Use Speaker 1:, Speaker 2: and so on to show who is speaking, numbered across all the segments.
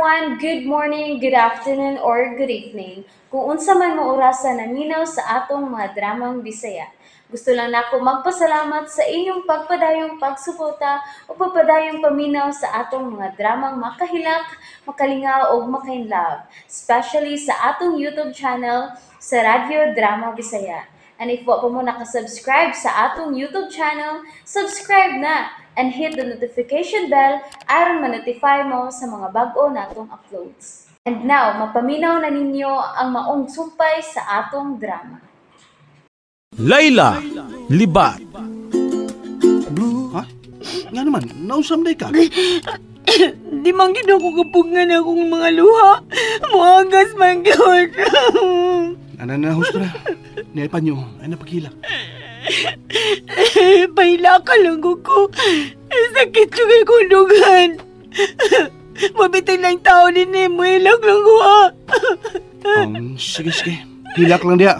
Speaker 1: everyone! Good morning, good afternoon, or good evening. Kung unsa man mo orasa naminaw sa atong mga dramang Bisaya. Gusto lang nako magpasalamat sa inyong pagpadayong pagsuporta o pagpadayong paminaw sa atong mga dramang makahilak, makalingaw o makainlove, especially sa atong YouTube channel sa Radyo Drama Bisaya. And if wa pa mo nakasubscribe sa atong YouTube channel, subscribe na and hit the notification bell aron ma-notify mo sa mga bag-o natong uploads. And now, mapaminaw na ninyo ang maong sumpay sa atong drama.
Speaker 2: Layla, Libat.
Speaker 3: Ha? Nga naman, nausam day ka.
Speaker 4: Di man gid ako kapugngan akong mga luha. Muagas man gyud.
Speaker 3: Ana na husto na. Niay panyo, ay napaghilak.
Speaker 4: Pahila ka lang ko. Sakit yung kay kundugan. Mabitin lang tao din eh. Muhilak lang ko ha.
Speaker 3: Sige, sige. Hilak lang diya.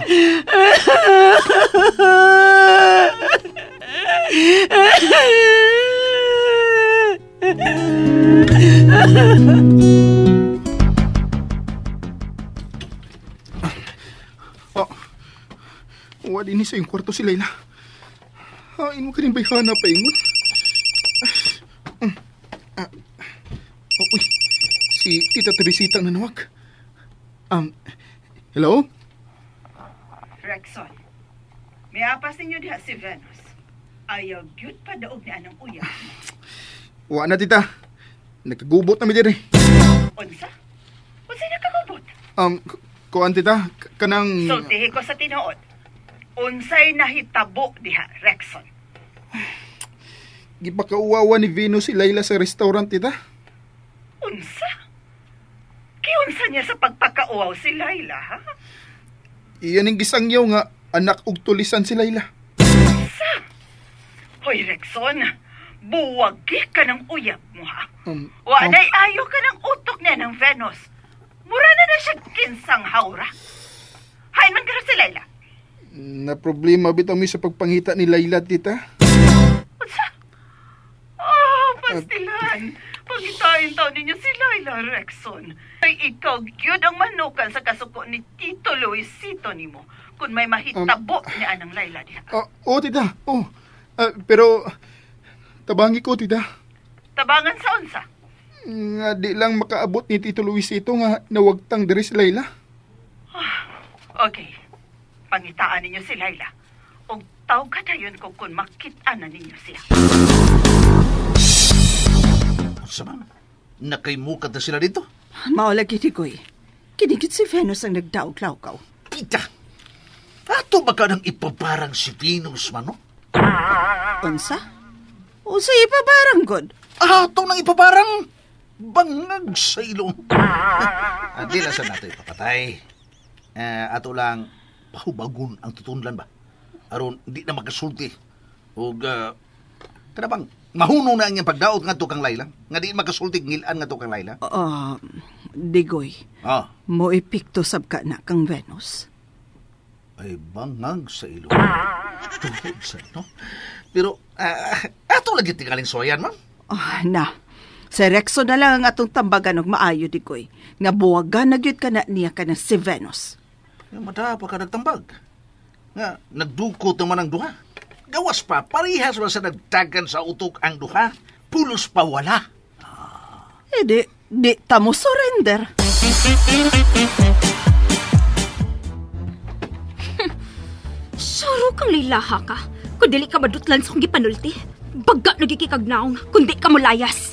Speaker 5: Oh, wa din sa iyong kwarto si Layla. Hain mo ka rin bayhana pa ingon. Oh, uy, si Tita Teresita ang nanawag. Hello?
Speaker 6: Rexon, may apas ninyo diha si Venus. Ayaw gyud pa daog ni anang uyab.
Speaker 5: Wa na, tita. Nagkagubot na mi diri.
Speaker 6: Unsa? Unsa nakagubot?
Speaker 5: Kuan tita, kanang
Speaker 6: sultihi ko sa tinuod. Unsay nahitabo diha, Rexon?
Speaker 5: Gipakauwawa ni Venus si Layla sa restaurant, tita.
Speaker 6: Unsa? Kiunsa niya sa pagpakauwaw si Layla, ha?
Speaker 5: Iyan ang gisangyaw nga anak og tulisan si Layla.
Speaker 6: Unsa? Hoy, Rexon, buwagi ka ng uyab mo, ha? Wa na'y ayo ka ng utok niya ng Venus. Mura na na siya kinsang hawra. Hain man karon si Layla.
Speaker 5: Na problema bitaw mi sa pagpangita ni Layla, tita.
Speaker 6: Unsa? Oh, pastilan. Pangitain taon ninyo si Layla, Rexon. Ay ikaw gyud ang manukan sa kasuko ni Tito Luisito nimo kung may mahitabo ni anang Layla diha.
Speaker 5: Oo, tita. Oh. Pero tabangi ko, tita.
Speaker 6: Tabangan sa unsa?
Speaker 5: Nga di lang makaabot ni Tito Luisito nga nawagtang diri si Layla.
Speaker 6: Okay. Pangitaan ninyo si Layla. Og tawag dayon ko kung makita na ninyo siya.
Speaker 7: Unsa man? Nakaymukat na sila dito?
Speaker 6: Maula gid koy. Kinigit si Venus ang nagdaog-lawkaw.
Speaker 7: Tita, ato ba ka nang ipabarang si Venus man, no?
Speaker 6: Unsa? Unsa ipabarang, god?
Speaker 7: Ato nang ipabarang bangag sa ilong. Di lang sa nato ipapatay. Ato lang pahubagon ang tutunlan ba? Aron di na makasulti. Og kana bang mahunong na ang iyang pagdaot ngadto kang Layla? Nga di makasulti ngilan ngadto kang Layla?
Speaker 6: Digoy.
Speaker 7: Ah.
Speaker 6: Mo epekto sab ka na kang Venus.
Speaker 7: Ay bangag sa ilong. Tuhod sa no? Pero ato lagi tingaling soyan, ma'am.
Speaker 6: Na. Sa Rexon na lang ang atong tambagan og maayo, Digoy. Nga buwagan na gyud ka na niya ka na si Venus.
Speaker 7: Madapa ka nagtambag. Nga, nagdukot naman ang duha. Gawas pa, parihas ba sa nagdagan sa utok ang duha? Pulos pa wala.
Speaker 6: Eh di tamo surrender.
Speaker 8: Suro kang laylaha ka. Kung dili ka madutlan sa kong gipanulti, baga nagikikagnaong, kundi ka mulayas.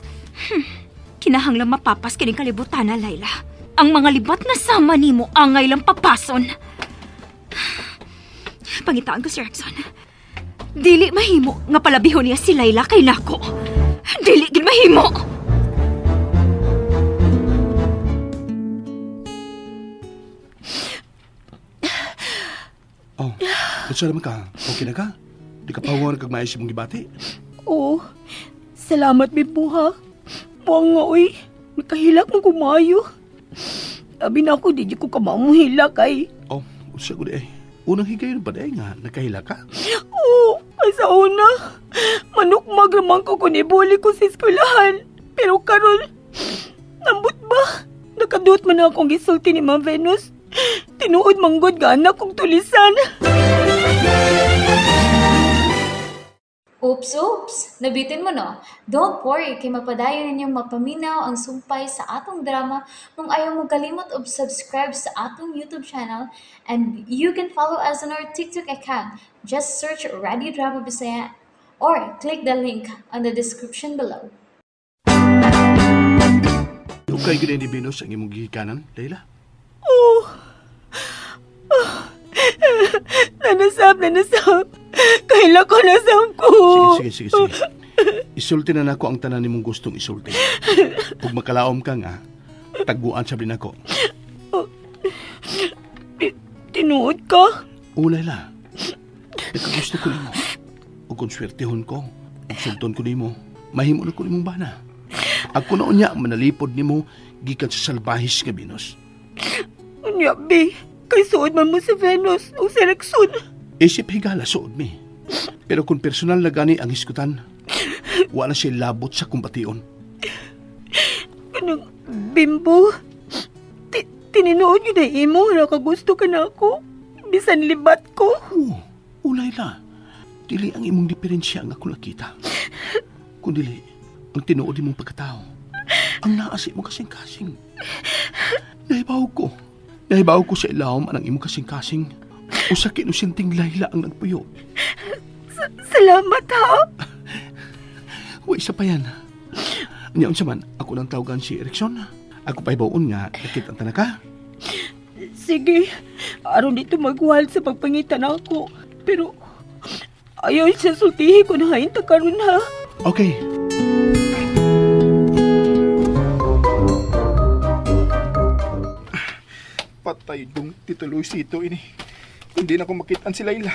Speaker 8: Kinahanglang mapapas kining kalibutan na, Layla. Ang mga libat na sama nimo angay lang papason. Pangitaan ko si Rexon. Dili mahimo nga palabihon niya si Layla kay nako. Dili gid mahimo.
Speaker 3: Oh, unsa naman ka? Okay na ka? Di ka pawon kag maayos imong gibati?
Speaker 4: Oo. Salamat bibo ha. Buang nga oy. Nakahilak mo kumayo. Abi na ako, di ko kamamuhilak ay.
Speaker 3: Oh, unsa ko di ay. Unang higayon ba di ay nga nakahilak ka?
Speaker 4: Oo, sa una. Manukmag raman ko kung ibuli ko sa eskwelahan. Pero karon, nambot ba? man akong gisulti ni Ma'am Venus. Tinuod manggod ga anak kong tulisan.
Speaker 1: Oops, oops! Nabitin mo, no? Don't worry, kay mapadayon ninyong mapaminaw ang sumpay sa atong drama kung ayaw mo kalimot og subscribe sa atong YouTube channel, and you can follow us on our TikTok account. Just search Radio Drama Bisaya or click the link on the description below.
Speaker 3: Okay, gini ni Venus ang imong gihikanan, Layla?
Speaker 4: Oh! Nanasab. Kaila ko nasab ko.
Speaker 3: Sige. Isulti na nako ang tanan nimong gustong isulti. Ug makalaom ka nga, taguan sa din ako.
Speaker 4: Oh, tinuod ka?
Speaker 3: Oo, Layla. Nagkagusto ko nimo. Ug kung swertehon ko, ug sulton ko nimo, mahimo na ko nimong bana. Ako na unya manalipod nimo gikan sa salbahis nga Venus.
Speaker 4: Unya, be. Kay suod man mo si Venus o si Rexon.
Speaker 3: Isip higala suod mi. Pero kung personal na gani ang hisgutan, wala siya labot sa kumbation.
Speaker 4: Kanang bimbo, tininood yun na imo, nakagusto ka na ako. Bisan libat ko.
Speaker 3: Oo, Layla. Dili ang imong diferensya ang ako nakita. Kundili, ang tinuod imong pagkatao. Ang naasi mo kasing-kasing. Nahibaw ko sa ilawom ang imong kasing-kasing. Usa kinusinting Layla ang nagpuyo.
Speaker 4: Salamat, ha?
Speaker 3: Uy, isa pa yan. Niya, unsa man, ako nang tawagan si Erickson. Ako pa ibaon nga, nakita ang tanaka.
Speaker 4: Sige, aron dito magwal sa pagpangitan ako. Pero, ayaw siya sultihi ko na hain ta karon, ha?
Speaker 3: Okay.
Speaker 5: Patay dong Tito Luisito ini. Hindi na ko makitaan si Layla.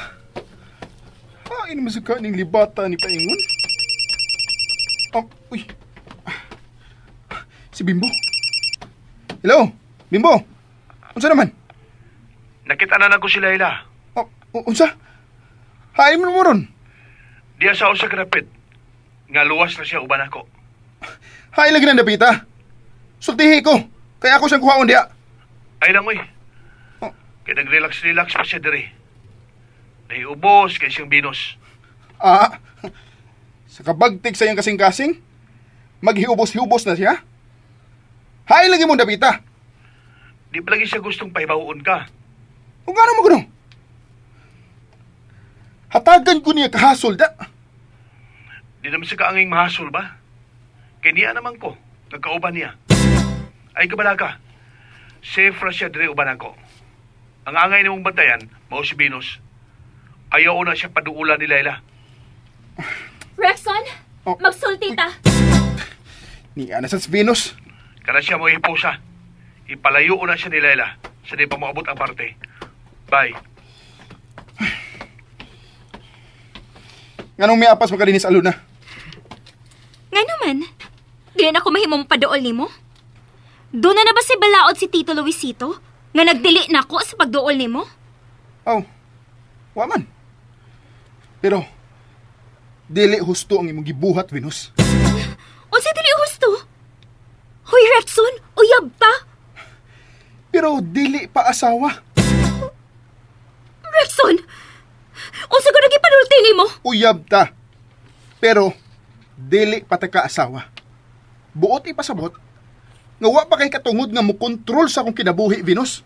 Speaker 5: Hain mo sa kaning libata ni Paingon. Oh, uy. Si Bimbo. Hello, Bimbo. Unsa naman?
Speaker 3: Nakita na ko si Layla.
Speaker 5: Oh, unsa? Hain mo ron.
Speaker 3: Diya sa usa ka dapit. Nga luwas na siya uban ako.
Speaker 5: Hain lagi ng dapita. Sultihi ko. Kaya ako siyang kuhaon diya.
Speaker 3: Ay lang, uy.
Speaker 5: Oh.
Speaker 3: Kaya nag-relax-relax pa siya diri. Nahiubos kay siyang Venus.
Speaker 5: Ah, sa kabagtik sa iyang kasing-kasing, maghiubos-hiubos na siya? Hain lagi mong dapita.
Speaker 3: Di pa lagi siya gustong pahibawoon ka.
Speaker 5: Kung gano'n mo gano'n? Hatagan ko niya kahasol da.
Speaker 3: Di naman siya kaanging mahasol ba? Kaya niya naman ko, nagkauban niya. Ay kabala ka, safe ra siya diri uban ako. Ang angay nimong bantayan, mao si Venus. Ayaw na siya paduulan ni Layla.
Speaker 8: Rexon,
Speaker 5: oh.
Speaker 8: Magsulti ta.
Speaker 5: Niya na sa Venus.
Speaker 3: Kana siya mo hipusa. Ipalayo na siya ni Layla sa di pa moabot ang parte. Bye.
Speaker 5: Nganong miapas makadinis aluna?
Speaker 8: Nga naman, di na ako mahimong paduol nimo. Doon na ba si balaod si Tito Luisito? Nga nagdili na ako sa pagduol nimo?
Speaker 5: Oh, wa man. Pero, dili husto ang imong gibuhat, Venus.
Speaker 8: Unsa dili husto? Hoy, Rexon, uyab ta.
Speaker 5: Pero dili pa asawa.
Speaker 8: Rexon, unsa ko nagipanulti nimo?
Speaker 5: Uyab ta. Pero, dili pa ta ka asawa. Buot ipasabot, nga wa pa kay katungod nga mokontrol sa akong kinabuhi, Venus.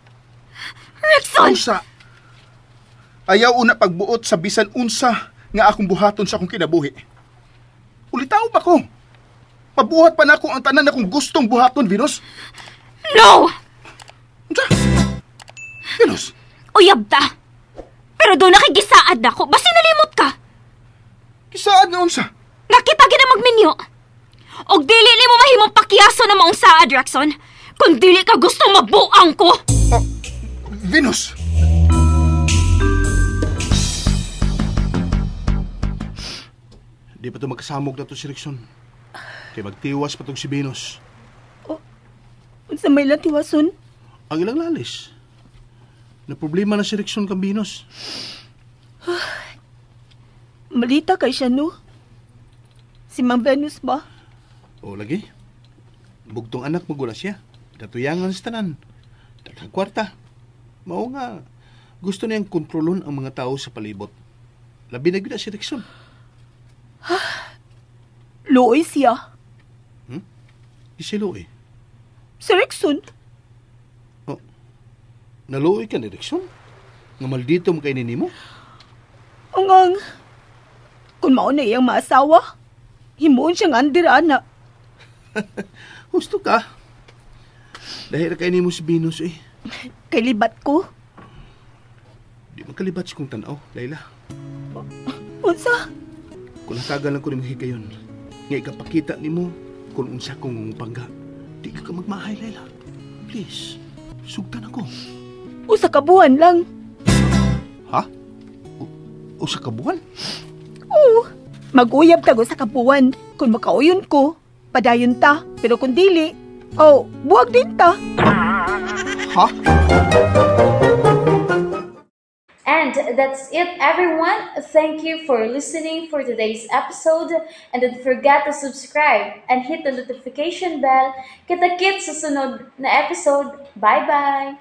Speaker 8: Rexon!
Speaker 5: Unsa? Ayaw una pagbuot sa bisan unsa nga akong buhaton sa akong kinabuhi. Ulitaw pa ko. Mabuhat pa nako ang tanan akong gustong buhaton, Venus.
Speaker 8: No!
Speaker 5: Unsa? Venus?
Speaker 8: Uyab ta. Pero doon nakigisaad nako. Basta nalimot ka.
Speaker 5: Gisaad na unsa?
Speaker 8: Nakita gina magminyo. Og dili nimo mahimong pakiyaso na maong saad, Rexon. Kung dili ka gusto mabuang ko.
Speaker 5: Oh, Venus!
Speaker 3: Di pa ito magkasamog na to si Rexon. Kaya magtiwas pa itong si Venus.
Speaker 4: Oh, unsa may lang tiwason?
Speaker 3: Ang ilang lalis. Na problema na si Rexon kang Venus.
Speaker 4: Malita kay siya, no? Si Ma'am Venus ba?
Speaker 3: O, lagi. Bugtong anak, magula siya. Katuyangan sa tanan. Daghang kwarta. Mao nga gusto niyang kontrolon ang mga tao sa palibot. Labi na gyud na si Rickson.
Speaker 4: Luoy siya.
Speaker 3: Di si Luoy.
Speaker 4: Si Rickson.
Speaker 3: Oh, naluoy ka ni Rickson? Nga maldito mo kay nimo?
Speaker 4: Ang kung mao na iyang maasawa, himuon siyang andira na.
Speaker 3: Husto ka. Dahil kay nimo si Venus eh.
Speaker 4: Kay libat ko.
Speaker 3: Di magkalibat si kong tanaw, Layla.
Speaker 4: Unsa?
Speaker 3: Kung natagal lang ko nimo higayon, nga ikapakita nimo kung unsa kong pangga. Di ka magmahay, Layla. Please, sugtan ako.
Speaker 4: Usa ka buwan lang.
Speaker 3: Ha? Usa ka buwan?
Speaker 4: Oo. Mag-uyab tag usa ka buwan. Kung makauyon ko, padayon ta. Pero kung dili, oh, buwag din ta.
Speaker 3: Ha?
Speaker 1: And that's it, everyone. Thank you for listening for today's episode. And don't forget to subscribe and hit the notification bell. Kita-kits sa sunod na episode. Bye-bye!